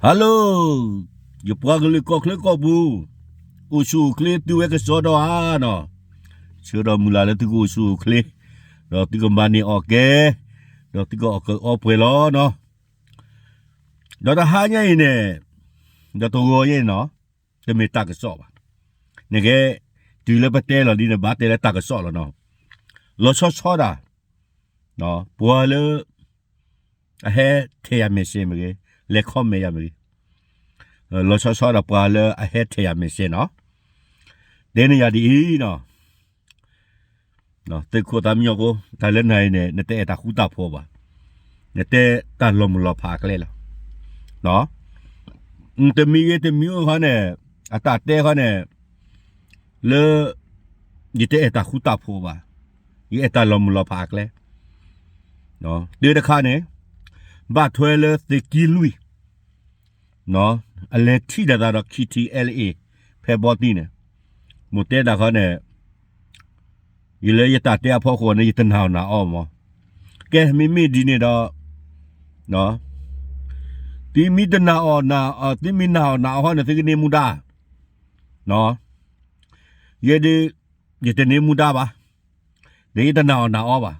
Hello, ယပှၤကလုာ်ကီၢ်ချၢကီၢ်ပူၤ, အိၣ်ဆူၣ်အိၣ်ချ့သုဝဲကစီဒီဧါနီၤ, ဆၢဒီးမုၢ်လၢ်လၢသုကအိၣ်ဆူၣ်အိၣ်ချ့, ဒီးသုကမၤန့ၢ်အီၣ်ကဲ, ဒီးသုကအီၣ်ကၢအီပှဲၤလီၤနီၤ. ဒီးတဟါညါအံၤန့ၣ်, ဒီးတဂီၤညါအံၤနီၤ, တမ့ၢ်တၢ်ကစီၣ်ဘၣ်. နကဲ, တုၤလၢပတဲလီၤဒ်န့ၣ် ဘၣ်တဲလၢတၢ်ကစီၣ်လီၤနီၤ. လီၤဆီဆီဒၣ်, ပှၤလၢ အဟဲထဲးယၤ message မ့ၢ်ဂ့ၤ, လဲၤ comment ယၤမ့ၢ်ဂ့ၤ, လီၤဆီဆီဒၣ်ပှၤလၢအဟဲထဲးယၤ message နီၤ, တဲန့ၢ်ယၤဒ်အံၤနီၤ, သုးခိၣ်သးမံညီဖိ, တၢ်လၢနၤအံၤန့ၣ် နတအဲၣ်တၢ်ဃူတၢ်ဖိးဘၣ်, နတဲတၢ်လီၤမုၢ်လီၤဖးအကျဲလီၤ. တမံၤဂ့ၤတမံၤအိၣ်ခီန့ၣ်, အတၢ်တဲခီန့ၣ်, လၢ ယတအဲၣ်တၢ်ဃူတၢ်ဖိးဘၣ်, ယအဲၣ်တၢ်လီၤမုၢ်လီၤဖးအကျဲ, တုၤတခါန့ၣ်, ဘၣ်ထွဲလၢသုးက့လွံၢ် အလဲၤထံၣ်လိာ်သးဒီး KTLA ဖဲဘီတံၢ်န့ၣ်, မိၢ်တဲတၢ်ခီန့ၣ်, ယလၢယတၢ်တဲအဖီခိၣ်န့ၣ် ယတနာ်အီၣ်နာ်အီမး, ကဲမ့မ့ၢ်ဒ်န့ၣ်ဒီး, သုမ့ၢ်တနာ်အီၣ်နာ်, သုမ့ၢ်နာ်အီၣ်နာ်အီဟီန့ၣ် သုကန့ၢ်မူဒါ, ယဲဒၣ်, ယတန့ၢ်မူဒါဘၣ်, ဒီးယတနာ်အီၣ်နာ်အီဘၣ်.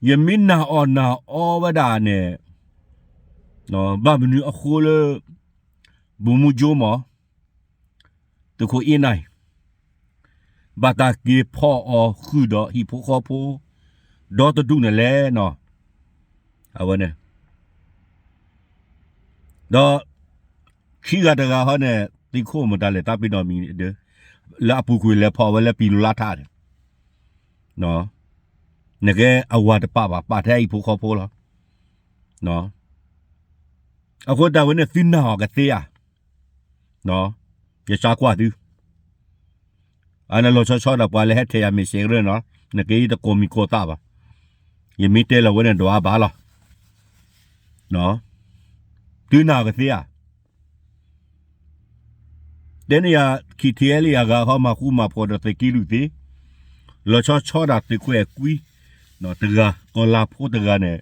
ယမ့ၢ်နာ်အီၣ်နာ်အီဝဲဒၣ်န့ၣ်, ဘၣ်မနုၤအဃိလၢ ဗိုလ်မှူးချုပ်မး, သုးခိၣ်အ့နၢၢ်, ဘၣ်တၢ်က့ၤဖီၣ်အီၤဃုာ်ဒီးဟံၣ်ဖိဃီဖိ, ဒီတဒူၣ်န့ၣ်လဲၣ်နီၤ, အဝဲန့ၣ် ဒီး ခံဂၤတဂၤဟီန့ၣ် သံခိၣ်မတၤလဲၣ်တၢ်ပ့ၤနီၣ်မံၤဒီး, လၢအပူၤကွံာ်လဲၤဖီၣ်ဝဲလၢပံၤလူလါထးန့ၣ်, နကဲအဝၤတပာ်ဘၣ် ပာ်ထဲဟံၣ်ဖိဃီဖိလီၤ. အဃိတၢ်ဝဲန့ၣ်သုနာ်အီၤကသ့ဧါ, ယစးကွၢ်သု အန့ၣ်လီၤဆီဆီဒီးပှၤလၢဟဲထဲးယၤ message ကရၢနီၤ, နကဲယတကိးမံၤကိးသးဘၣ်, ယမ့ၢ်တဲလီၤဝဲန့ၣ်ဒွးဘၣ်လီၤ. သုနာ်အီၤကသ့ဧါ, တဲန့ၢ်ယၤ KTLA အဂၤဃီ မၤဃူမၤဖိးဒီးသုးက့လွံၢ်သ့, လီၤဆီဆီဒၣ်သုးခိၣ်အဲၤကွံ တဂၤ ကီၤလၤဖိတဂၤန့ၣ်,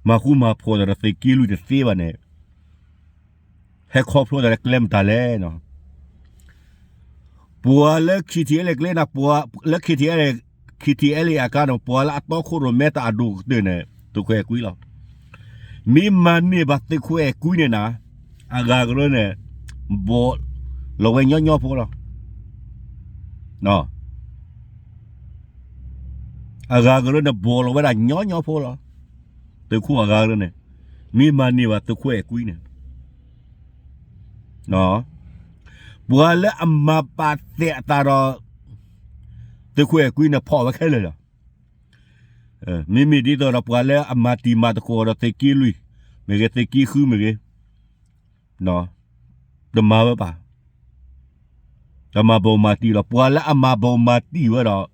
မၤဃူမၤဖိးဒီးသုးက့လွံၢ်တသ့ဘၣ်န့ၣ်, ဟဲခီဖျိတၢ်လၢကျဲမတၤလဲၣ်နီၤ. ပှၤလၢ KTLA ကျဲန့ၣ်, လၢ KTLA, KTLA အကျါန့ၣ် ပှၤလၢအတီခိၣ်ရိၣ်မဲတၢ်အဒိၣ်ကတၢၢ်န့ၣ် သုးခိၣ်အဲၤကွံလီၤ. မ့ၢ်မၤန့ၢ်ဘၣ်သုးခိၣ်အဲၤကွံန့ၣ်နၤ, အဂၤကရၢန့ၣ် ဘီၣ်လီၤဝဲညီညီဖိလီၤ. အဂၤကရၢန့ၣ် ဘီၣ်လီၤဝဲဒၣ်ညီညီဖိလီၤ. သုးခိၣ်အဂၤကရၢန့ၣ်, မ့ၢ်မၤန့ၢ်ဘၣ်သုးခိၣ်အဲၤကွံန့ၣ်, ပှၤလၢအမၤပာ်သဲးအသးဒီး သုးခိၣ်အဲၤကွံန့ၣ် ဖီၣ်ဝဲခဲလၢာ်လီၤ. မ့မ့ၢ်ဒ်သိးဒီးပှၤလၢအမၤတံၤမၤသကိးဒီးသုးက့လွံၢ်မ့ၢ်ဂ့ၤ, သုးက့ဃုမ့ၢ်ဂ့ၤ, တမၤဝဲဘၣ်. တမၤဘိးမၤတံၢ်လီၤ. ပှၤလၢအမၤဘိးမၤတံၢ်ဝဲဒီး,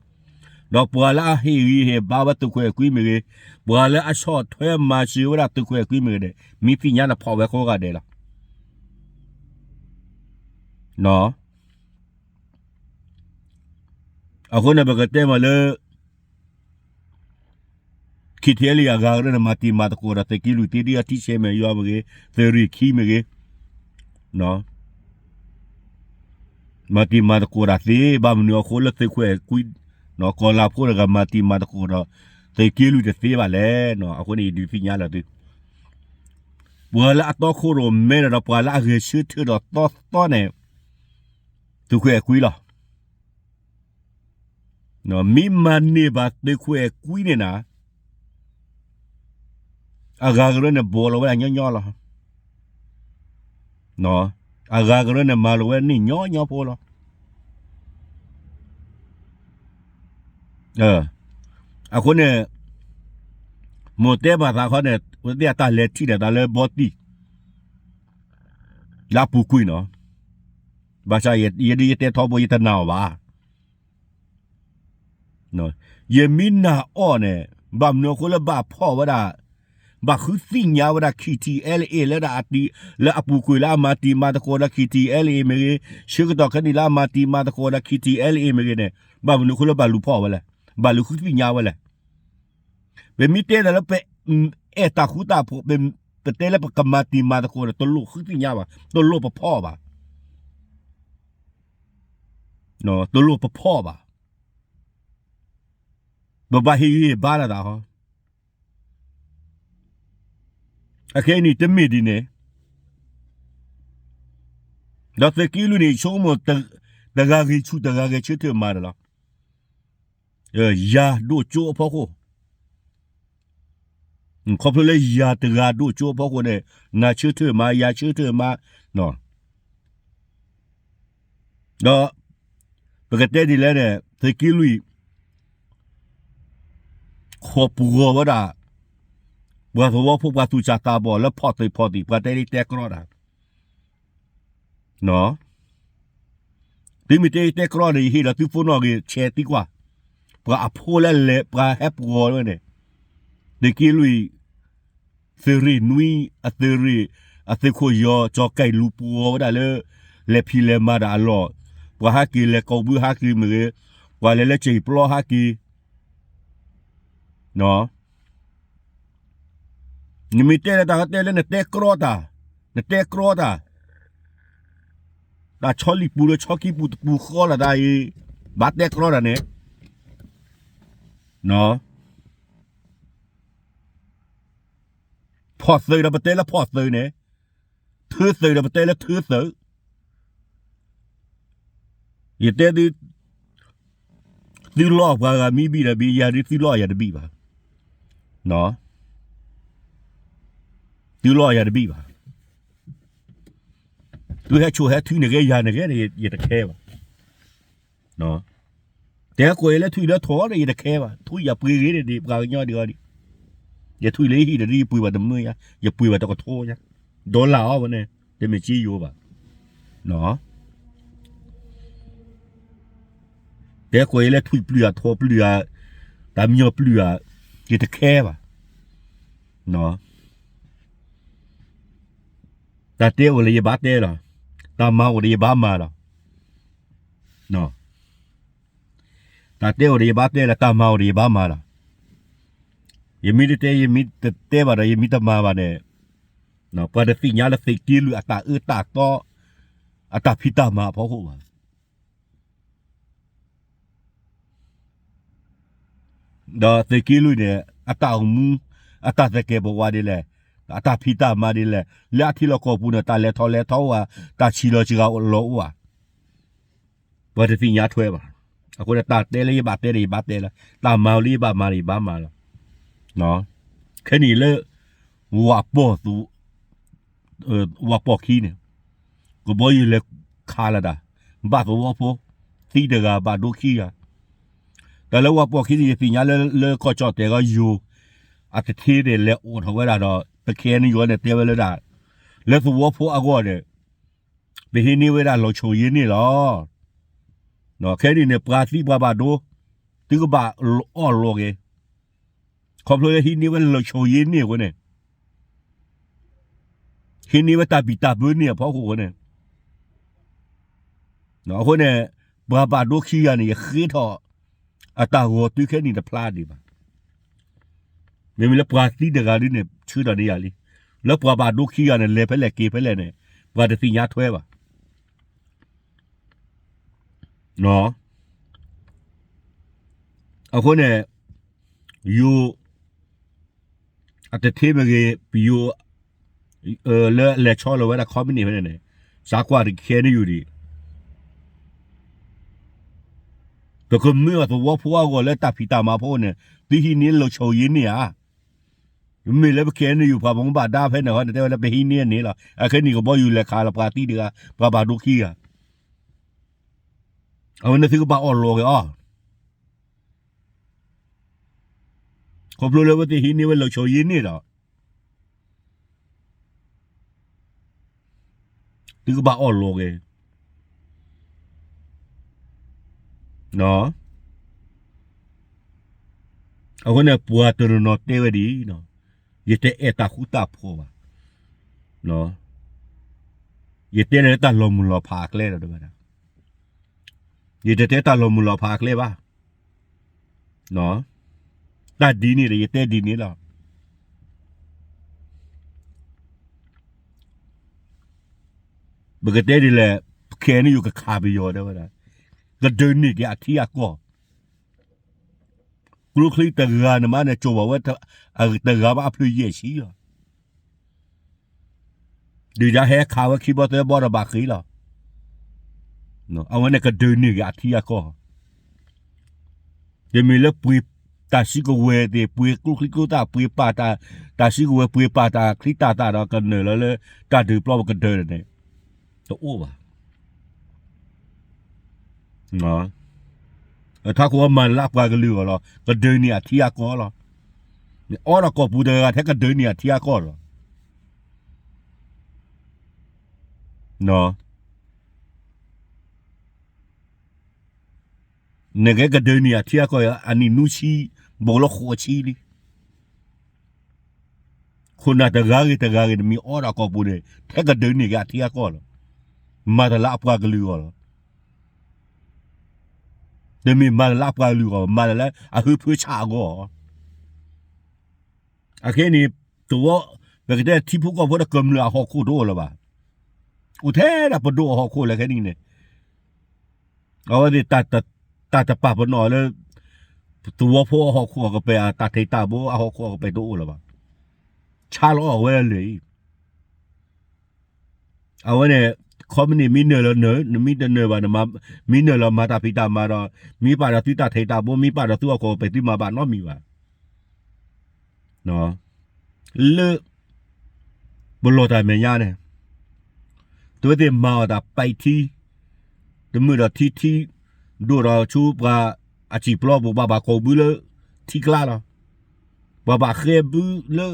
ဒီးပှၤလၢအဟ့ၣ်ဂံၢ်ဟ့ၣ်ဘါဝဲသုးခိၣ်အဲၤကွံမ့ၢ်ဂ့ၤ, ပှၤလၢအဆီၣ်ထွဲမၤစၢၤဝဲဒၣ်သုးခိၣ်အဲၤကွံမ့ၢ်ဂ့ၤန့ၣ်, မ့ၢ်သ့ၣ်ညါန့ၣ်ဖီၣ်ဝဲကိးဂၤဒဲးလီၤ. အဃိန့ၣ်ပကတဲမးလၢ KTLA အဂၤကရၢန့ၣ် မၤတံၤမၤသကိးဒီးသုးက့လွံၢ်သ့, ဒ်အထံဆဲးမဲာ်ယွၤမ့ၢ်ဂ့ၤ, သုးရ့ၣ်ခံမ့ၢ်ဂ့ၤ, မၤတံၤမၤသကိးတၢ်သ့, ဘၣ်မနုၤအဃိလၢသုးခိၣ်အဲၤကွံ, ကီၤလၤဖိတဂၤမၤတံၤမၤသကိးဒီးသုးက့လွံၢ်တသ့ဘၣ်လဲၣ်. အဃိန့ၣ်ယဒုးသ့ၣ်ညါလၢသု, ပှၤလၢအတီခိၣ်ရိၣ်မဲဒီးပှၤလၢအဂဲၤဆၢထၢၣ်ဒီးသီသီန့ၣ်, သုးခိၣ်အဲၤကွံလီၤ. မ့ၢ်မၤန့ၢ်ဘၣ်သုးခိၣ်အဲၤကွံန့ၣ်နၤ, အဂၤကရၢန့ၣ် ဘီၣ်လီၤဝဲဒၣ်ညီညီလီၤ. အဂၤကရၢန့ၣ် မၤလီၤဝဲန့ၣ်ညီညီဖိလီၤ. အဃိန့ၣ်, မိၢ်တဲဘၣ်သးခီန့ၣ် ဝဲသ့ၣ်အတၢ်လဲၤထံၣ်လိာ်သးလၢဘီတံၢ် လၢအပူၤကွံာ်နီၤ, ဘၣ်ဆၣ်ယဲဒၣ်ယတဲထီဘိ ယတနာ်အီၤဘၣ်. ယမ့ၢ်နာ်အီၤန့ၣ် ဘၣ်မနုၤအဃိလၢဘၣ်ဖီၣ်ဝဲဒၣ်, ဘၣ်ဃုသ့ၣ်ညါဝဲဒၣ် KTLA လၢဒၣ်အတံၤ, လၢအပူၤကွံာ်လၢအမၤတံၤမၤသကိးဒီး KTLA မ့ၢ်ဂ့ၤ, ဆၢကတီၢ်ခဲနံၣ်လၢအမၤတံၤမၤသကိးဒီး KTLA မ့ၢ်ဂ့ၤန့ၣ်, ဘၣ်မနုၤအဃိလၢဘၣ်လူၤဖီၣ်ဝဲလဲၣ်, ဘၣ်လူၤဃုသ့ၣ်ညါဝဲလဲၣ်. ပမ့ၢ်တဲတၢ်လၢပအဲၣ်တၢ်ဃူတၢ်ဖိး, ပ ပတဲလၢပကမၤတံၤမၤသကိးဒီး တလိၣ်ဃုသ့ၣ်ညါဘၣ်, တလိၣ်ပဖီၣ်ဘၣ်, တလိၣ်ပဖီၣ်ဘၣ်. ပဘၣ်ဟ့ၣ်ဂံၢ်ဟ့ၣ်ဘါလိာ်သးဟီ. အခဲအံၤန့ၣ် တမ့ၢ်ဒ်န့ၣ်, ဒီးသုးက့လွံၢ်န့ၣ် ဆိကမိၣ် တဂၤဂ့ၤဆူၣ် တဂၤဂဲၤဆၢထၢၣ်မၤဒီးလီၤ. ယၤဒိၣ်ကၠိအဖီခိၣ်, ခီဖျိလၢယၤတဂၤဒိၣ်ကၠိအဖီခိၣ်န့ၣ် နၤဆၢထၢၣ်မၤ ယၤဆၢထၢၣ်မၤ, ဒီး ပကတဲဒ်လဲၣ်န့ၣ် သုးက့လွံၢ် ခိးပဂီၤဝဲဒၣ် ပှၤသဝီဖိ ပှၤသူၣ်စၢ်သးဘီၣ်လၢဖီၣ်သ့ၣ်ဖီၣ်သ့ၣ် ပှၤတဲလၢတဲကြီတၢ်, သုမ့ၢ်တဲတဲကြီန့ၣ် ယဟ့ၣ်လီၤသု phone နီၣ်ဂ့ၤ ဆဲးသံကွၢ်, ပှၤအဖိလၢလဲၤ ပှၤဟဲပဂီၤဝဲန့ၣ်, သုးက့လွံၢ် သုးရ့ၣ်နွံ အသုးရ့ၣ် အသုးခိၣ်ယီၤ ကၠီၤကဲလူၤ ပဂီၤဝဲဒၣ်လၢ လဲၤဖံးလဲၤမၤတၢ်အလီၢ်, ပှၤဟးက့ၤလဲၤကိာ်ဘုဟးက့ၤမ့ၢ်ဂ့ၤ, ပှၤလဲၤလၢစံာ်ပျီဟးက့ၤ နမ့ၢ်တဲလၢတၢ်ကတဲလၢနတဲကြီတၢ်, နတဲကြီတၢ်, တၢ်ဆီလံာ်ပူၤလၢဆီခံပူၤတပူၤဃီလီၤတၢ်အံၤ, ဘၣ်တဲကြီတၢ်န့ၣ်, ဖီၣ်သုးဒီးပတဲလၢဖီၣ်သုးန့ၣ်, ထၢသုးဒီးပတဲလၢထၢသုး, ယတဲသု သုလီၢ်ပှၤဂၤမံဘံၣ်ဒီးဘံၣ် ယၤဒုးသုလီၢ်ယၤတဘံၣ်ဘၣ်, သုလီၢ်ယၤတဘံၣ်ဘၣ်, သုဟဲဆိၣ်ဟဲထုးန့ၢ်က့ၤယၤန့ၣ် ယတခဲဘၣ်, တဲကွဲးလၢထွံၣ်လၢထိးဒီး ယတခဲဘၣ်, ထွံၣ်ယၤပှ့ၤဂ့ၤန့ၣ်ဒံး ပှၤကညီဒံးအီၤဒံး, ယထွံၣ်လၢဟံၣ်ဒီး ယပှ့ၤဘၣ်တမုာ်ယါ, ယပှ့ၤဘၣ်တကထိယါ, ဒီလၣ်အီၤဝဲန့ၣ် တမ့ၢ်က့ယိၤဘၣ်, တဲကွဲးလၢထွံၣ်ပျုၢ်ဧါ ထိးပျုၢ်ဧါ, တၢ်မညီပျုၢ်ဧါ, ယတခဲဘၣ်, တၢ်တဲအိၣ်လၢယဘၣ်တဲလီၤ, တၢ်မၤအိၣ်ဒီးယဘၣ်မၤလီၤ, တၢ်တဲအိၣ်ဒီးယဘၣ်တဲလီၤ, တၢ်မၤအိၣ်ဒီးယဘၣ်မၤလီၤ, ယမ့ၢ်တတဲ ယမ့ၢ်တတဲဘၣ်ဒီး ယမ့ၢ်တမၤဘၣ်န့ၣ်, ပှၤတသ့ၣ်ညါလၢသုးက့လွံၢ်အတၢ်အၢတၢ်သီ, အတၢ်ဖံးတၢ်မၤအဖီခိၣ်ဘၣ်. ဒီးသုးက့လွံၢ်န့ၣ် အတၢ်အိၣ်မူ, အတၢ်သကဲးပဝးဒ်လဲၣ်, အတၢ်ဖံးတၢ်မၤဒ်လဲၣ်, လၢအထံလီၢ်ကီၢ်ပူၤန့ၣ် တၢ်လဲၤထီၣ်လဲၤထီအိၣ်ဧါ, တၢ်ဆံးလီၤစှၤလီၤအိၣ်ဧါ, ပှၤတသ့ၣ်ညါထွဲဘၣ်. အဃိန့ၣ် တၢ်တဲလၢယဘၣ်တဲဒီးယဘၣ်တဲလီၤ, တၢ်မၤလၢယဘၣ်မၤဒီးယဘၣ်မၤလီၤ. ခဲနံၣ်လၢ ဝၣ်ပီၢ်သူ ဝၣ်ပီၢ်ခံန့ၣ် ကဘီယူၤလဲၤခးလီၤတၢ်, ဘၣ်သဝီဖိ သံတဂၤ ဘၣ်ဒိခံဂၤ, တၢ်လၢဝၣ်ပီၢ်ခံန့ၣ် ယသ့ၣ်ညါလၢ လၢကီၢ်ကၠီၣ်တဲာ်ဂီၢ်ယိၤ အတထ့န့ၣ် လဲၤအိးထီၣ်ဝဲဒၣ်ဒီး ပခဲအံၤန့ၣ်ယိၤန့ၣ် တဲဝဲလၢဒၣ် လၢသဝီဖိအဂီၢ်န့ၣ် ပဟံးန့ၢ်ဝဲဒၣ်လီၤဆီယ့န့ၣ်လီၤ. ခဲနံၣ်န့ၣ် ပှၤသံပှၤဘၣ်ဒိ သုကဘၣ်အီၣ်လီၤက့ၤ ခီဖျိလၢဟံးန့ၢ်ဝဲလီၤဆီယ့န့ၢ်အဃိန့ၣ်, ဟံးန့ၢ်ဝဲတၢ်ဘံၣ်တၢ်ဘၢန့ၢ်အဖီခိၣ်အဃိန့ၣ်, အဃိန့ၣ် ပှၤဘၣ်ဒိခံဂၤန့ၣ် ယဃ့ထီၣ် အတၢ်ဂီၤတုၤခဲနံၣ်တဖျါဒံးဘၣ်. မ့မ့ၢ်လၢပှၤသံတဂၤဒ်န့ၣ် ဆၢထီၣ်န့ၢ်ယၤလံ. လၢပှၤဘၣ်ဒိခံဂၤန့ၣ် လဲၤဖဲလဲၣ်က့ၤဖဲလဲၣ်န့ၣ် ပှၤတသ့ၣ်ညါထွဲဘၣ်. အဃိန့ၣ် ယိၤ အတထ့မ့ၢ်ဂ့ၤ ပယိၤ လၢအလဲၤဆီလီၤဝဲဒၣ် ခီပနံၣ် ဖဲန့ၣ်န့ၣ် စးကွၢ်တကဲန့ၣ်ယူၤဒံး, ပကမၢအသဝီဖိအဂီၢ်လၢတၢ်ဖံးတၢ်မၤဖိန့ၣ် သုဟံးန့ၢ်လီၤဆီယ့န့ၢ်ဧါ. မ့မ့ၢ်လၢပခဲန့ၣ်ယူၤ ပှၤဘၣ်မူဘၣ်ဒါဖဲန့ၣ်ဟီန့ၣ် တဲဝဲလၢပဟံးန့ၢ်န့ၣ်လီၤ. အခဲနံၣ်ကဘီယူၤလဲၤခးလီၤပှၤသံတဂၤ ပှၤဘၣ်ဒိခံဂၤ အဝဲန့ၣ်သုကဘၣ်အီၣ်လီၤက့ၤအီၤ, ခီဖျိလၢအဝဲသ့ၣ်ဟံးန့ၢ်ဝဲလီၤဆီယ့န့ၢ်ဒီး သုကဘၣ်အီၣ်လီၤက့ၤ. အဃိန့ၣ် ပှၤတနီၤနီၤတဲဝဲဒ်အံၤ, ယတအဲၣ်တၢ်ဃူတၢ်ဖိးဘၣ်. ယတဲလၢတၢ်လီၤမုၢ်လီၤဖးအကျဲဒီးတဘၣ်, ယတတဲတၢ်လီၤမုၢ်လီၤဖးအကျဲဘၣ်. တၢ်ဒ်န့ၣ်ဒီး ယတဲဒ်န့ၣ်လီၤ. ပကတဲဒ်လဲၣ်, ခဲအံၤန့ၣ်ယကခးပယီၤတဲဝဲဒၣ်, ကဒုးန့ၢ်က့ၤအထံအကီၢ်, ကျိချံတဂၤန့ၣ်မးန့ၣ် ကၠိၤဘၣ်ဝဲ တဂၤဘၣ်အဖျၢၣ်ယဲၢ်ဆံလီၤ. ဒုၣ်ဒါဟဲခးဝဲခံဘီသၢဘီဒီးဘၣ်ဃ့လီၤ. အဝဲန့ၣ်ကဒုးန့ၢ်က့ၤအထံအကီၢ်, တမ့ၢ်လၢပှ့ၤတၢ်စုကဝဲၤသ့ၣ် ပှ့ၤကျိချံကျိသၣ် ပှ့ၤပာ်တၢ်, တၢ်စုကဝဲၤ ပှ့ၤပာ်တၢ်ချံတၢ်သၣ်ဒီးကနၢၤလီၤလၢ တၢ်ဒုးပျီပကဒၢးန့ၣ် တအိၣ်ဘၣ်. ထးခိၣ်အမၤတၢ်လၢအပှၤကလုာ်အဂီၢ်လီၤ, ကဒုးန့ၢ်အထံအကီၢ်လီၤ. နအီဒီးကီၢ်ပူၤတဂၤထဲကဒုးန့ၢ်အထံအကီၢ်လီၤ. နကဲကဒုးန့ၢ်အထံအကီၢ် အနံၣ်နွံဆံ, ဘူးလၢဃိးဆံလံ. ခိၣ်နၢ်တဂၤဂ့ၤတဂၤဂ့ၤ နမ့ၢ်အီဒီးကီၢ်ပူၤန့ၣ် ထဲကဒုးန့ၢ်က့ၤအထံအကီၢ်လီၤ. မၤတၢ်လၢအပှၤကလုာ်အဂီၢ်လီၤ. တမ့ၢ်မၤတၢ်လၢအပှၤကလုာ်အဂီၢ်, မၤတၢ်လၢအဟၢဖၢဆးအဂီၢ်. အခဲအံၤန့ၣ် သဝီ, ပကတဲထံဖိကီၢ်ဖိဒီးကမျၢၢ်အဟီၣ်ခိၣ်တအိၣ်လၢၤဘၣ်. အိၣ်ထဲဒၣ်ပဒိၣ်အဟီၣ်ခိၣ်လၢခဲအံၤန့ၣ်, အဝဲသ့ၣ် တၢ်တပာ်ပနီၣ်လၢ သဝီဖိအဟီၣ်ခိၣ်အကပၤ အတၢ်ထံးတၢ်ဘိအဟီၣ်ခိၣ်အကပၤတအိၣ်လၢၤဘၣ်. ဆါလီၤအီၣ်ဝဲလၢာ်အံၤ အဝဲန့ၣ် ခီမ့ၢ်န့ၣ် မ့ၢ်နၢၤလီၤနၢၤ, နမ့ၢ်တနၢၤဘၣ်, မ့ၢ်နၢၤလီၤမၤတၢ်ဖံးတၢ်မၤဒီး မ့ၢ်ပာ်ဒီးသုတၢ်ထံးတၢ်ဘိ, မ့ၢ်ပာ်ဒီးသုအဟီၣ်ခိၣ်အကပၤ သုမၤဘၣ်နီတမံၤဘၣ်. လၢ ပလီၢ်တၢ်မဲာ်ညါန့ၣ် သုဝဲသ့ၣ်မၤအီၣ်တၢ်ပဲာ်ထံ တမုာ်ဒီးထံထံ ဒိၣ်ဒီးဆူပှၤအစံာ်ပျီပူၤ ပှၤဘၣ်ကိးဘုလၢထံကျါလီၤ. ပှၤဘၣ်ဃဲဘုလၢ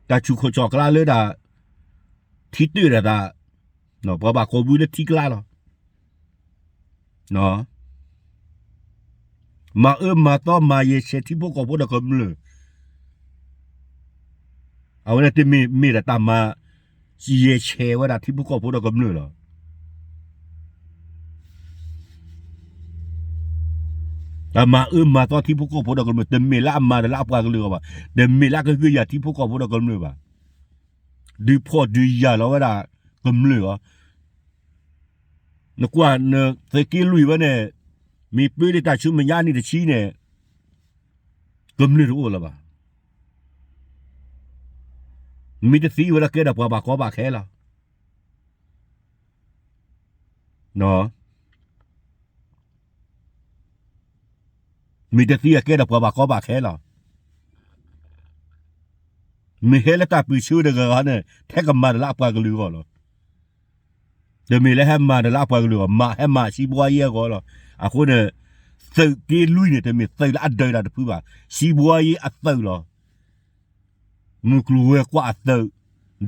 တၢ်ဆူၣ်ခိၣ်စီၣ်ကျါလၢတၢ် ထံတၢၢ်ဒီးတၢ်, ပှၤဘၣ်ကိးဘုလၢထံကျါလီၤ. မၤအၢမၤသီမၤယဲၢ်ဆဲးထံဖိကီၢ်ဖိဒီးကမျၢၢ်, အဝဲန့ၣ်တမ့ၢ်မ့ၢ်ဒီးတၢ်မၤ ယဲၢ်ဆဲးဝဲဒၣ်ထံဖိကီၢ်ဖိဒီးကမျၢၢ်လီၤ. တၢ်မၤအၢမၤသီထံဖိကီၢ်ဖိဒီးကမျၢၢ် တမ့ၢ်လၢအမၤတၢ်လၢအပှၤကလုာ်အဂီၢ်ဘၣ်, တမ့ၢ်လၢအကဟုကယာ်ထံဖိကီၢ်ဖိဒီးကမျၢၢ်ဘၣ်. ဒုးဖှီၣ်ဒုးယာ်လီၤဝဲဒၣ်ကမျၢၢ်အီၤ, နကွၢ်နသုးက့လွံၢ်ဝဲန့ၣ်, မ့ၢ်ပၢဒၣ်တၢ်ဆူမဲာ်ညါနံၣ်တဆံန့ၣ်, ကမျၢၢ်တအိၣ်လၢၤဘၣ်. မ့ၢ်တသံဝဲဒၣ်ကဲဒီးပှၤဘၣ်ကီဘၣ်ခဲလီၤ. မ့ၢ်တသံအကဲဒီးပှၤဘၣ်ကီဘၣ်ခဲလီၤ. မ့ၢ်ဟဲလၢတၢ်ပၢၢ်ဆၢတဂၤဂၤန့ၣ် ထဲကမၤတၢ်လၢအပှၤကလုာ်အဂီၢ်လီၤ. တမ့ၢ်လၢဟဲမၤတၢ်လၢအပှၤကလုာ်အဂီၢ်, မ့ၢ်ဟဲမၤစံးဘှါယဲအဂီၢ်လီၤ. အဃိန့ၣ် သုးက့လွံၢ်န့ၣ် တမ့ၢ်သုးလၢအဒုးတၢ်တဖုဘၣ်, စံးဘှါယဲအသုးလီၤ. မုၢ်ကျိၤဝဲၤကွာ်အသုး,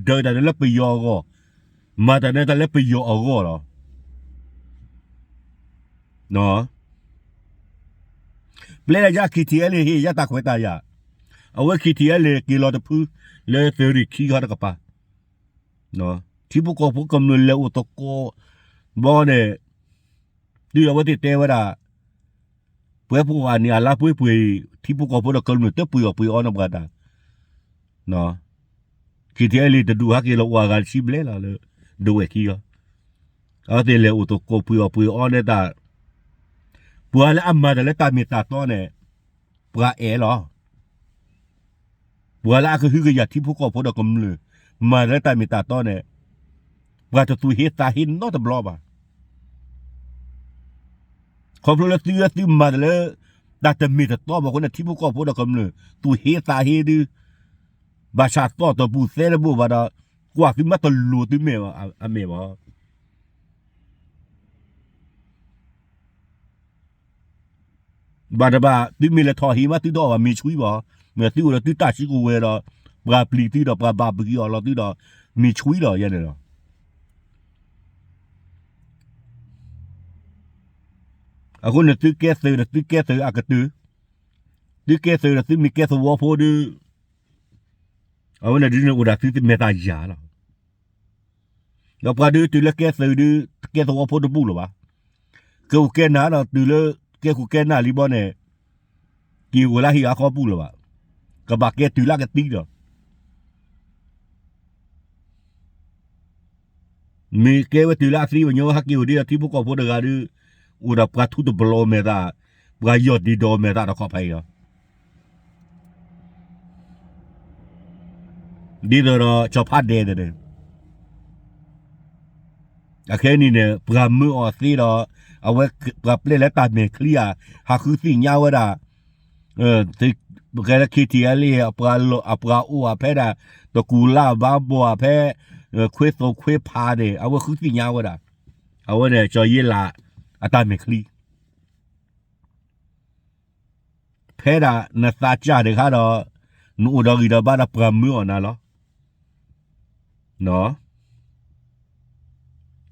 ဒုးတၢ်န့ၣ်လၢပယီၤအဂီၢ်, မၤတၢ်န့ၣ်တၢ်လၢပယီၤအဂီၢ်လီၤ. ပျဲဒၣ်ယၤ KTLA ဟ့ၣ်ယၤတၢ်ခွဲးတၢ်ယာ်, အဝဲ KTLA က့ၤလီၤတဖု လၢသုးရ့ၣ်ခံခီတကပၤ, ထံဖိကီၢ်ဖိကမျၢၢ်လဲၤအိၣ်သကိးဘီန့ၣ်, ဒုးအဝဲသ့ၣ်တဲဝဲဒၣ် ပှဲၤဖိအန့ၣ်အလါပှဲၤပှဲၤအံၤ ထံဖိကီၢ်ဖိဒီးကမျၢၢ်တပှ့ၤအီၣ်ပှ့ၤအီန့ၣ်ပှၤတၢ်, KTLA တဒူၣ်ဟဲက့ၤလီၤအိၣ်အဂၤတဆံဘျဲၣ်လီၤလၢ ဒဝဲၢ်ခံဂီၢ်, အဝဲသ့ၣ်လဲၤအိၣ်သကိးပှ့ၤအီၣ်ပှ့ၤအီန့ၣ်တၢ်, ပှၤလၢအမၤတၢ်လၢတၢ်မ့ၢ်တၢ်တီန့ၣ် ပှၤအဲၣ်လီၤ. ပှၤလၢအကဟုကယာ်ထံဖိကီၢ်ဖိဒီးကမျၢၢ် မၤတၢ်လၢတၢ်မ့ၢ်တၢ်တီန့ၣ် ပှၤတသူၣ်ဟ့သးဟ့နီတဘျီဘၣ်. ခီဖျိလၢသုဝဲသုမၤတၢ်လၢ တၢ်တမ့ၢ်တတီဘၣ်အဃိန့ၣ် ထံဖိကီၢ်ဖိဒီးကမျၢၢ် သူၣ်ဟ့သးဟ့ဒုး ဘၣ်ဆၣ်သီၣ်တပူၤသဲတဘိဘၣ်ဒီး ကွၢ်သုမ့ၢ်တလိၤသုမ့ၢ်အမဲာ်ဘၣ်. ဘၣ်တဘၣ် သုမ့ၢ်လဲၤထီၣ်ဟံၣ်မး သုတအီၣ်ဘၣ်မ့ၤဆွံဘၣ်, မ့ၢ်သုအိၣ်ဒီးသုတၢ်စုကဝဲၤဒီး ပှၤပျံၤသုဒီးပှၤဘၣ်ပကံအီၣ်လီၤသုဒီး မ့ၤဆွံလီၤယဲန့ၣ်လီၤ. အဃိန့ၣ်သုကဲသုးဒီးသုကဲသုးအကတၢၢ်, သုကဲသုးဒီးသုမ့ၢ်ကဲသဝီဖိဒုး အဝဲန့ၣ်ဒုးန့ၣ်အိၣ်ဒၣ်သုမဲာ်သၣ်ယၤလီၤ. ဒီးပှၤဒုးတုၤလၢကဲသုးဒုး ကဲသဝီဖိတဘူၣ်လၢၤဘၣ်. ကဲခိၣ်ကဲနၢ်ဒီးတုၤလၢ ကဲခိၣ်ကဲနၢ်လံဘီန့ၣ် က့ၤအိၣ်လၢဟံၣ်အါခီပူၤလၢၤဘၣ်. ကဘၣ်ကဲတုၤလၢကသံဒီး မ့ၢ်ကဲဝဲတုၤလၢအသံပညီ ဟဲက့ၤအိၣ်ဒံးအထံဖိကီၢ်ဖိတဂၤဒီး အိၣ်ဒီးပှၤထူတပလီၤအမဲာ်သၣ်, ပှၤယီၢ်ဒံးဒီးအမဲာ်သၣ်တခီဖဲအံၤလီၤ. ဒ်သိးဒီး ကၠီၤဖးဒဲးန့ၣ် အခဲအံၤန့ၣ် ပှၤမၢအီၤသ့ဒီး အဝဲပှၤပျဲၢ်လၢတၢ်မဲာ်ချံဧါ, ဟးဃုသ့ၣ်ညါဝဲဒၣ် ပကဲလၢ ခ့ထံအဲလ်အ့ အပှၤအိၣ်ဧါဖဲဒၣ် တကူၤလၢ်ဘါဘီဧါဖဲ ခွ့သိးခွ့ဖးန့ၣ် အဝဲဃုသ့ၣ်ညါဝဲဒၣ်. အဝဲန့ၣ် ကၠီၤယ့လး အတၢ်မဲာ်ချံ ဖဲဒၣ်နသးစၢ်တခါဒီး နအိၣ်ဒီးဂံၢ်ဒီးဘါဒီးပှၤမၢအီၤနၤလီၤ.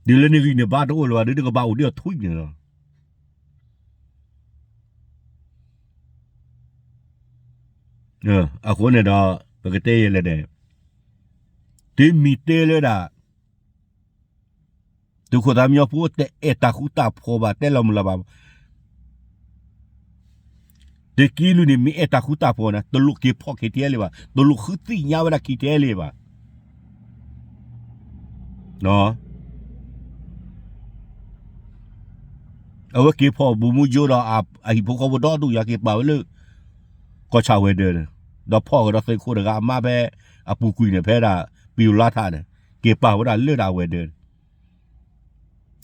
တုၤလၢနဂံၢ်နဘါတအိၣ်လၢၤဘၣ်ဒီး နကဘၣ်အိၣ်ဒံးအထွံၣ်န့ၣ်လီၤ. အဃိန့ၣ်ဒီး ပကတဲယဲလဲၣ်န့ၣ် တုၤမ့ၢ်တဲလၢဒၣ် သုးခိၣ်သးမံဖိတအဲၣ်တၢ်ဃူတၢ်ဖိးဘၣ် တဲလီၤမုၢ်လၢ်ဘၣ်. သုးက့လွံၢ်န့ၣ် မ့ၢ်အဲၣ်တၢ်ဃူတၢ်ဖိးန့ၣ် တလိၣ်က့ၤဖီၣ် ခ့ထံအဲလ့ဘၣ်, တလိၣ်ဃုသ့ၣ်ညါဝဲဒၣ် ခ့ထံအဲလ့ဘၣ်. အဝဲက့ၤဖီၣ်ဘိၣ်မူကၠိဒီး အဟံၣ်ဖိဃီဖိဒီဒူၣ်ယၤ က့ၤပာ်ဝဲလၢ ကီၢ်ဆၣ်ဝဲၤဒၢးန့ၣ်, ဒီးဖီၣ်ကဒီးသုးခိၣ်တဂၤအမါဖဲ အပူၤကွံာ်န့ၣ် ဖဲဒၣ် ပံၤလါထးန့ၣ် က့ၤပာ်ဝဲဒၣ်လၢဒၣ်ဝဲၤဒၢးန့ၣ်.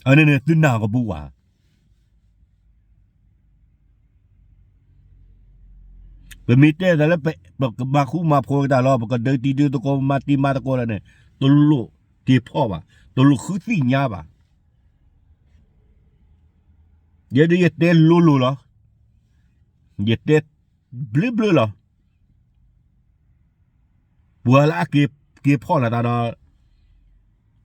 အန့ၣ်န့ၣ် သုနၢ်ကပူၤဝဲ ပမ့ၢ်တဲသးလၢ ပကမၤဃူမၤဖိးက့ၤတၢ်လီၤ, ပကဒုးတံၤဒုးသကိး ပမၤတံၤမၤသကိးလၢန့ၣ် တလိၣ်က့ၤဖီၣ်ဘၣ်, တလိၣ်ဃုသ့ၣ်ညါဘၣ်. ယဲဒၣ်ယတဲလိၤလိၤလီၤ, ယတဲဘျၢဘျၢလီၤ. ပှၤလၢအက့ၤဖီၣ်လိာ်သး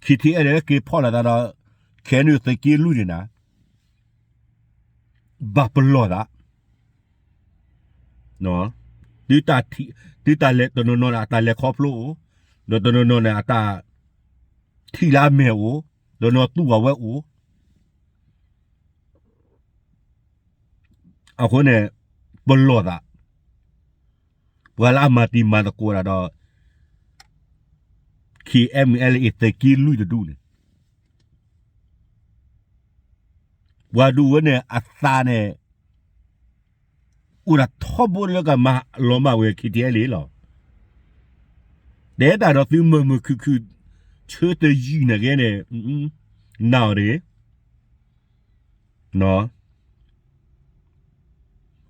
ဒီး ခ့ထံအဲလ့ က့ၤဖီၣ်လိာ်သးဒီး ခဲနုာ်သုးက့လွံၢ်န့ၣ်နၤ ဘၣ်ပလီၢ်သး, တုၤတၢ်လဲၤတနီၤနီၤန့ၣ် အတၢ်လဲၤခီဖျိအိၣ်, ဒီးတနီၤနီၤန့ၣ် အတၢ်ထံၣ်လၢအမဲာ်အိၣ်, ဒီးနီၤတူၢ်ဘၣ်ဝဲအိၣ်. အဃိန့ၣ် ပလီၢ်သး, ပှၤလၢအမၤတံၤမၤသကိးတၢ်ဒီး ခ့အဲမုၢ်အဲလ့ သုးက့လွံၢ်တဒူၣ်န့ၣ် ပှၤဒူၣ်ဝဲန့ၣ် အသးန့ၣ် အိၣ်ဒၣ်ထီဘိလၢကမၤလီၤမၢ်ဝဲ ခ့ထံအဲလ့လီၤ. တဲတၢ်ဒီးသုမုာ်မုာ်ခုၣ်ခုၣ် ဆၢတယုၢ်န့ၣ်ကဲန့ၣ် နာ်အီၤတဂ့ၤ.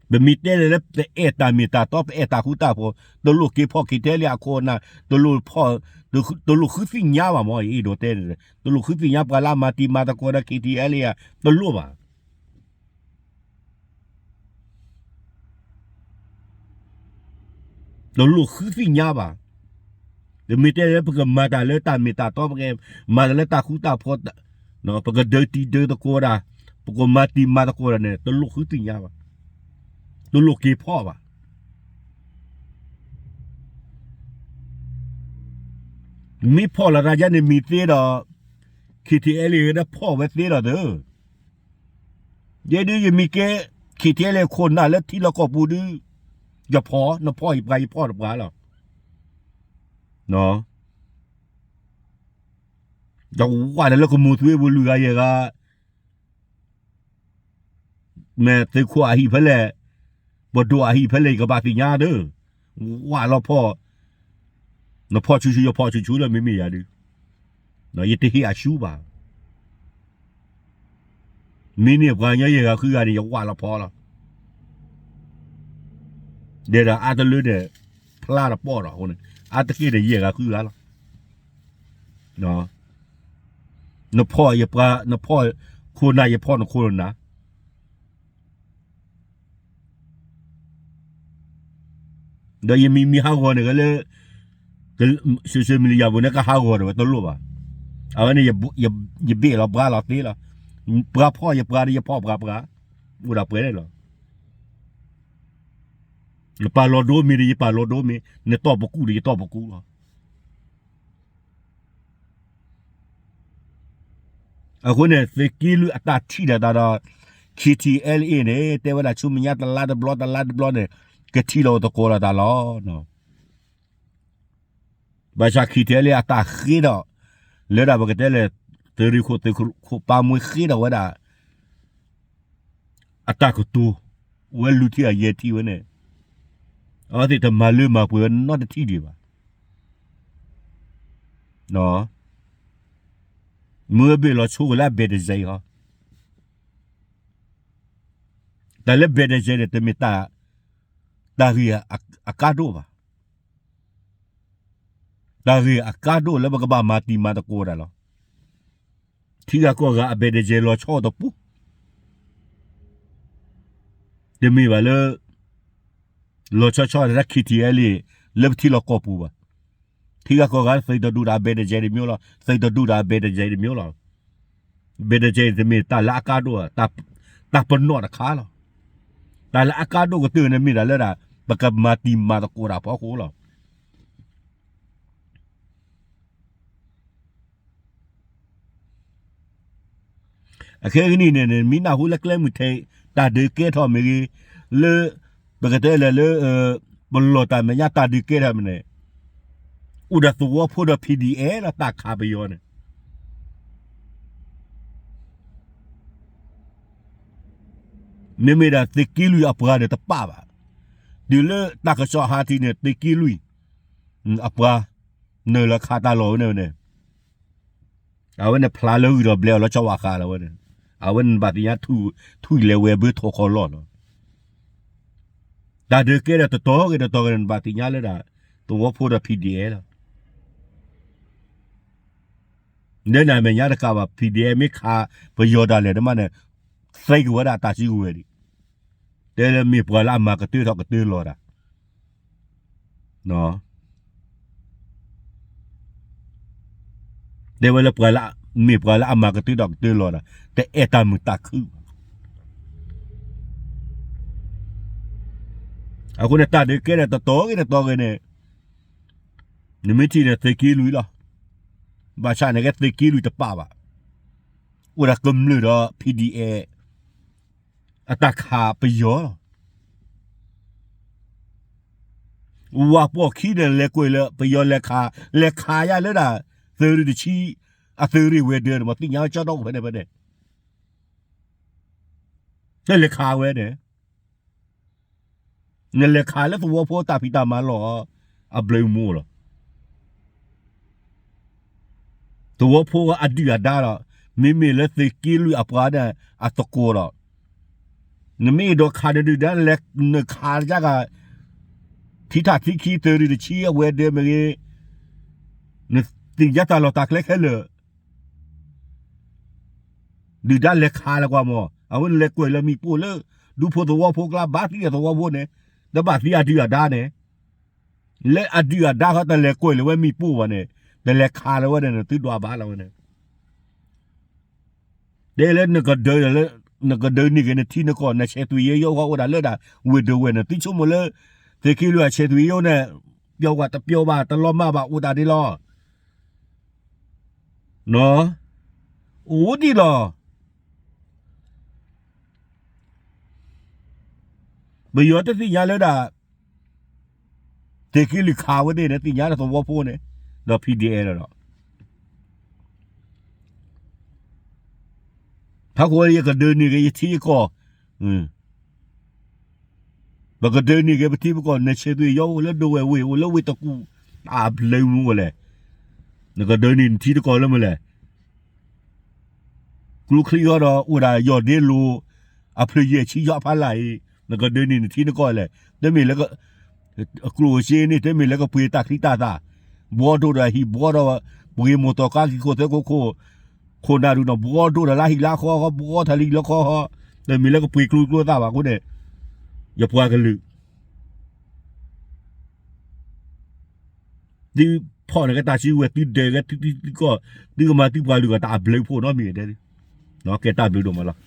ပမ့ၢ်တဲန့ၣ်လၢ ပအဲၣ်တၢ်မ့ၢ်တၢ်တီ ပအဲၣ်တၢ်ဃူတၢ်ဖိး တလိၣ်က့ၤဖီၣ် ခ့ထံအဲလ့အခိၣ်အနၢ်, တလိၣ်ဖီၣ်, တလိၣ်ဃုသ့ၣ်ညါဘၣ်မ့ၢ် ယအဲၣ်ဒိးတဲန့ၣ်, တလိၣ်ဃုသ့ၣ်ညါပှၤလၢအမၤတံၤမၤသကိးဒီး ခ့ထံအဲလ့ဧါ, တလိၣ်ဘၣ်. တလိၣ်ဃုသ့ၣ်ညါဘၣ်. ပမ့ၢ်တဲလၢပကမၤတၢ်လၢတၢ်မ့ၢ်တၢ်တီ ပကမၤတၢ်လၢတၢ်ဃူတၢ်ဖိး, ပကဒုးတံၤဒုးသကိးဒၣ်, ပကမၤတံၤမၤသကိးဒၣ်န့ၣ် တလိၣ်ဃုသ့ၣ်ညါဘၣ်, တလိၣ်က့ၤဖီၣ်ဘၣ်. မ့ၢ်ဖီၣ်လိာ်သးယါန့ၣ်မ့ၢ်သ့ဒီး ခ့ထံအဲလ့ ကဒၣ်ဖီၣ်ဝဲသ့ဒီးသု, ယဲဒုးယမ့ၢ်ကဲ ခ့ထံအဲလ့ခိၣ်နၢ်လၢထံလီၢ်ကီၢ်ပူၤဒုး, ယဖီၣ်, နဖီၣ်ယပှၤ ယဖီၣ်တပှၤလီၤ. ယဝဲဒၣ်လၢကမိၢ်သွံပူၤလွံၢ်ဂၤယဲၢ်ဂၤ မ့ၢ်သုးခိၣ်အဟံၣ်ဖဲလဲၣ်, ပဒိၣ်အဟံၣ်ဖဲလဲၣ် ယကဘၣ်သ့ၣ်ညါဒီး, ဝးလီၤဖီၣ်, နဖီၣ်ဆူၣ်ဆူၣ် ယဖီၣ်ဆူၣ်ဆူၣ်လၢမ့မ့ၢ်ယၤဒုး, ယတဟ့ၣ်အဆူဘၣ်. မ့ၢ်န့ၢ်ပှၤကညီယဲၢ်ဂၤဃုဂၤန့ၣ် ယဝးလီၤဖီၣ်လီၤ. ဒီးအါတလၢန့ၣ် ဖျါတပီၢ်ဒီးအဃိန့ၣ် အါတက့ၢ်န့ၣ် ယဲၢ်ဂၤဃုဂၤလီၤ. နဖီၣ်ယပှၤ, နဖီၣ်ခိၣ်နၢ် ယဖီၣ်နခိၣ်နၢ် ဒီးယမ့ၢ်မ့ၢ်ဟးဂီၤန့ၣ် လၢ social media ပူၤန့ၣ် ကဟးဂီၤဒီးဝဲတလိၣ်ဘၣ်. အဝဲန့ၣ် ယဘ့ၣ်လီၤဘှါလီၤသ့လီၤ. ပှၤဖီၣ်ယပှၤဒီး ယဖီၣ်ပှၤပှၤ, အိၣ်ဒၣ်ပှဲၤန့ၣ်လီၤ. နပာ်လီၤဒိမ့ၤဒီး ယပာ်လီၤဒိမ့ၤ, နတီၢ်ပကူဒီး ယတီၢ်ပကူလီၤ. အဃိန့ၣ် သုးက့လွံၢ်အတၢ်ထံၣ်လိာ်သးဒီး ခ့ထံအဲလ်အ့ န့ၣ် တဲဝဲဒၣ်ဆူမဲာ်ညါတလါတဘျီ တလါတဘျီန့ၣ် ကထံၣ်လိာ်သကိးလိာ်သးလီၤ. ဘၣ်ဆၣ်ခ့ထံအဲလ်အ့ အတၢ်ဃ့ဒီး လၢဒၣ်ပကတဲလဲၣ် သုးရ့ၣ်ခိၣ်သုးခိၣ်ပၢ်မှဲဃ့ဒီးဝဲဒၣ် အတၢ်ကတိၤ, ဝဲလူၤထံအယဲၢ်ထံဝဲန့ၣ်, အဝဲသ့ၣ်တမၤလၢမၤပှဲၤဝဲနီတထံၣ်ဒံးဘၣ်. မ့ၢ်ဝဲဘ့ၣ်လီၤဆိကလၢအဘဲၣ်တစဲးအံၤဟီ, တၢ်လၢဘဲၣ်တစဲးန့ၣ် တမ့ၢ်တၢ်ဂ့ၢ်အကါဒိၣ်ဘၣ်. တၢ်ဂ့ၢ်အကါဒိၣ်လၢပကဘၣ်မၤတံၤမၤသကိးတၢ်လီၤ. ထံဂၤကီၢ်ဂၤအဘဲၣ်တစဲးလီၤဆီအီၤတပူၤ, တမ့ၢ်ဘၣ်လၢ လီၤဆီဆီတၢ် ခံထံၣ်အဲလံ လၢပထံလီၢ်ကီၢ်ပူၤဘၣ်. ထံဂၤကီၢ်ဂၤသုးတဒူၣ်ဒီးအဘဲၣ်တစဲးတမံၤလီၤ, သုးတဒူၣ်ဒီးအဘဲၣ်တစဲးတမံၤလီၤ. ဘဲၣ်တစဲးတမ့ၢ်တၢ်လၢအကါဒိၣ်, တၢ်ပနီၣ်တခါလီၤ. တၢ်လၢအကါဒိၣ်ကတၢၢ်န့ၣ်မ့ၢ်တၢ်လၢဒၣ် ပကမၤတံၤမၤသကိးတၢ်ဖီခိၣ်လီၤ. အခဲကနံၣ်န့ၣ် မ့ၢ်နၢ်ဟူလၢကျဲမုၢ်ထဲ တၢ်ဒုးကဲထီၣ်မ့ၢ်ဂ့ၤ, လၢ ပကတဲလဲၣ်လၢ ပလီၢ်တၢ်မဲာ်ညါတၢ်ဒုးကဲထီၣ်မ့ၢ်န့ၣ်, အိၣ်ဒီးသဝီဖိဒီး P D F လီၤ တၢ်ခးပယီၤန့ၣ် မ့မ့ၢ်ဒၣ်သုးက့လွံၢ်အပှၤန့ၣ်တပာ်ဘၣ်. တုၤလၢတၢ်ကစီၣ်ဟးထီၣ်န့ၣ် သုးက့လွံၢ် အပှၤ နုာ်လီၤခးတၢ်လီၢ်ဝဲန့ၣ်န့ၣ်, အဝဲန့ၣ်ဖျါလၢဂုၢ်ဒီးဘျဲအီၤလီၤဆီဝဲဃာ်လီၤဝဲန့ၣ်, အဝဲန့ၣ်နဘၣ်သ့ၣ်ညါ ထွံၣ်လဲၤဝဲဘၢထီၣ်ခီလီၢ်လီၤ. တၢ်ဒုးကဲဒီးတတီၤဂ့ၤတတီၤဂ့ၤန့ၣ် နဘၣ်သ့ၣ်ညါလၢဒၣ် သဝီဖိဒီး P D F လီၤ. လၢနမဲာ်ညါတကးဘၣ် P D F မ့ၢ်ခးပယီၤဒၣ်လဲာ်တမးန့ၣ် သ့ကဝဲဒၣ်တၢ်စုကဝဲၤဒံး, တဲလၢမ့ၢ်ပှၤလၢအမၤကတၢၢ်ထီၣ်ကတၢၢ်လီၤတၢ် တဲဝဲလၢပှၤလၢ မ့ၢ်ပှၤလၢအမၤကတၢၢ်ထီၣ်ကတၢၢ်လီၤတၢ် တအဲၣ်တၢ်မုာ်တၢ်ခုၣ်ဘၣ်. အဃိန့ၣ် တၢ်ဒုးကဲဒီးတတီၤဂ့ၤတတီၤဂ့ၤန့ၣ် နမ့ၢ်ထံၣ်န့ၣ် သုးက့လွံၢ်လီၤ. ဘၣ်ဆၣ်န့ၣ်ကဲသုးက့လွံၢ်တပာ်ဘၣ်. အိၣ်ဒီးကမျၢၢ်ဒီး P D F အတၢ်ခးပယီၤလီၤ. ဝၤပိာ်ခံန့ၣ် လဲၤကွဲးလၢပယီၤလဲၤခး, လဲၤခးယါလၢဒၣ် သုးရ့ၣ်တဆံ အသုးရ့ၣ်ဝဲၤဒၢးန့ၣ် မ့ၢ်သ့ၣ်ညါကၠီဒီဖဲန့ၣ်ဖဲန့ၣ် တလဲၤခးဝဲန့ၣ် နလဲၤခးလၢသဝီဖိတၢ်ဖံးတၢ်မၤလီၢ် အဘျုးမူလီၤ. သဝီဖိအဒုၣ်အဒါလီၤ. မ့မ့ၢ်လၢသုးက့လွံၢ်အပှၤန့ၣ် အသကိးလီၤ. နမ့ၢ်အဲၣ်ဒိးခးနဒုၣ်ဒါလဲၤ နခးယါဂၤ ထံထးထံခံ သုးရ့ၣ်တဆံအဝဲၤဒၢးမ့ၢ်ဂ့ၤ, နသ့ၣ်ညါတၢ်လီၢ်တၢ်ကျဲခဲလၢာ် ဒုၣ်ဒါလဲၤခးလၢၤကွၢ်မး, အဝဲန့ၣ်လဲၤကွဲးလၢမ့ၣ်ပိၢ်လၢ ဒူဖိသဝီဖိကျါ ဘၣ်သံဒီးသဝီဖိန့ၣ်, တဘၣ်သံအဒုၣ်အဒါန့ၣ်, လၢအဒုၣ်အဒါဃီတလဲၤကွဲးလၢၤဝဲမ့ၣ်ပိၢ်ဘၣ်န့ၣ်, တလဲၤခးလၢၤဝဲန့ၣ် နသုဒွးဘၣ်လီၤဝဲန့ၣ် တဲလၢနကဒၢ, နကဒၢနံၣ်ဂ့ၤနထံနကီၢ် နဆဲးသွံၣ်ယဲယိဃီအိၣ်ဒၣ်လၢဒၣ် ဝ့ၢ်ဒၢးဝဲန့ၣ် သုဆိကမိၣ်လၢ သုးက့လွံၢ်အဆဲးသွံၣ်ယဲယိန့ၣ် ပျီဝဲတပျီဘၣ် တလီၤမၢ်ဘၣ်အိၣ်တၢ်ဒ်လီၤ. အိၣ်ဒ်လီၤ. ပယီၤတသ့ၣ်ညါလၢဒၣ် သုးက့လွံၢ်ခးဝဲသ့ၣ်န့ၣ် သ့ၣ်ညါလၢသဝီဖိန့ၣ် ဒီး P D F လီၤ. ဖးဃိ ယကဒၢနံၣ်ဂ့ၤ ယထံယကီၢ်, ပကဒၢနံၣ်ဂ့ၤ ပထံပကီၢ် နဆဲးသွံၣ်ယီအိၣ်လၢဒဝဲၢ်ဝ့ၢ် အိၣ်လၢဝ့ၢ်တကူၣ် တၢ်ဘျုးမူဝဲလဲၣ်. နကဒၢနံၣ်နထံတကီၢ်လၢမနုၤလဲၣ်. ကျိချံဃီဒီး အိၣ်ဒၣ်ယီၢ်ဒ့လိၤ အဖျၢၣ်ယဲၢ်ဆံယီၢ်ဖးလၢ်အံၤ နကဒၢနံၣ်နထံနကီၢ်လဲၣ်. တမ့ၢ်လၢ ကျိၣ်စ့န့ၣ် တမ့ၢ်လၢကပှ့ၤတၢ်ချံတၢ်သၣ်, ဘှီဒိၣ်ဒီးဟံၣ် ဘှီဒီး ပှ့ၤမိၢ်တီၢ်ကါကံၢ်ခိၣ်သၢခိၣ်ခိၣ်, ခိၣ်နၢ်ဒူၣ်နီၢ် ဘှီဒိၣ်ဒီးလၢဟံၣ်လၢဃီဃီ ဘှီထီၣ်လၢဟံၣ်လၢဃီဃီ, တမ့ၢ်လၢကပှ့ၤကျိကျိသၣ်ဘၣ်အဃိန့ၣ် ယပှၤကလုာ် သုဖီၣ်န့ၢ်က့ၤတၢ်စုကဝဲၤ သုဒၢးက့ၤသုထံသုကီၢ် သုကမၤသုပှၤလုၢ်ကီၢ် တၢ်အဘျုးဖှိၣ်နီတမံၤဒဲး, ကဲတၢ်ဘျုးဒိၣ်မးလီၤ.